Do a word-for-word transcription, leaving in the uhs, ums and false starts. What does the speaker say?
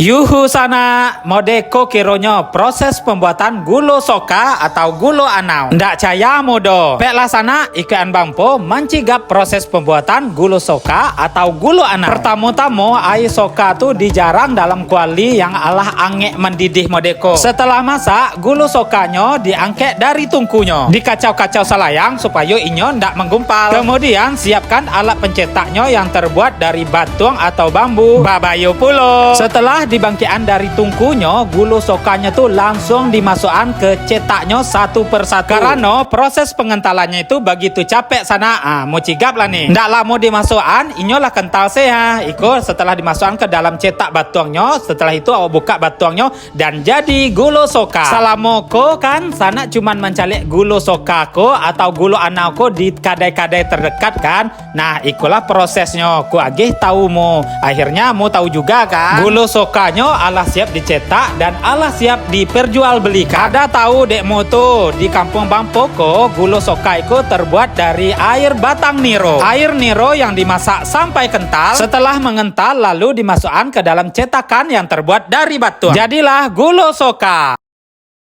Yuhu sanak, mode ko kironyo proses pembuatan gulo soka atau gulo anau. Ndak caya mo doh. Peklah sanak, ikuik an Bang Po mancigap proses pembuatan gulo soka atau gulo anau. Pertamo-tamo, aia soka tu dijarang dalam kuali yang alah angek mandidih mode ko. Setelah masak, gulo sokanyo diangkek dari tungkunyo, dikacau-kacau salayang supayo inyo ndak manggumpal. Kemudian, siapkan alat pencetaknyo yang terbuat dari batuang atau bambu. Babayo pulo. Setelah dibangkik an dari tungkunyo, gulo sokanyo tu langsuang dimasuk an ke cetaknyo satu persatu. Karano proses pengentalannyo itu bagitu capek sanak. Ah, mo cigap lah ni. Ndak lamo dimasuk an, inyo lah kental se ha. Iko setelah dimasuk an ke dalam cetak batuangnyo, setelah itu awak bukak batuangnyo, dan jadi gulo soka. Salamo ko kan, sanak cuman mancaliak gulo soka ko atau gulo anau ko di kadai-kadai terdekat kan. Nah, ikolah prosesnyo, ku agih tahu mo. Akhirnya mo tahu juga kan? Gulo sokanyo alah siap dicetak dan alah siap diperjualbelikan. Kada tahu dek mo tu, di kampuang Bang Po ko, gulo soka iko terbuat dari air batang niro. Air niro yang dimasak sampai kental, setelah mengental lalu dimasuk an ke dalam cetakan yang terbuat dari batuang. Jadilah gulo soka.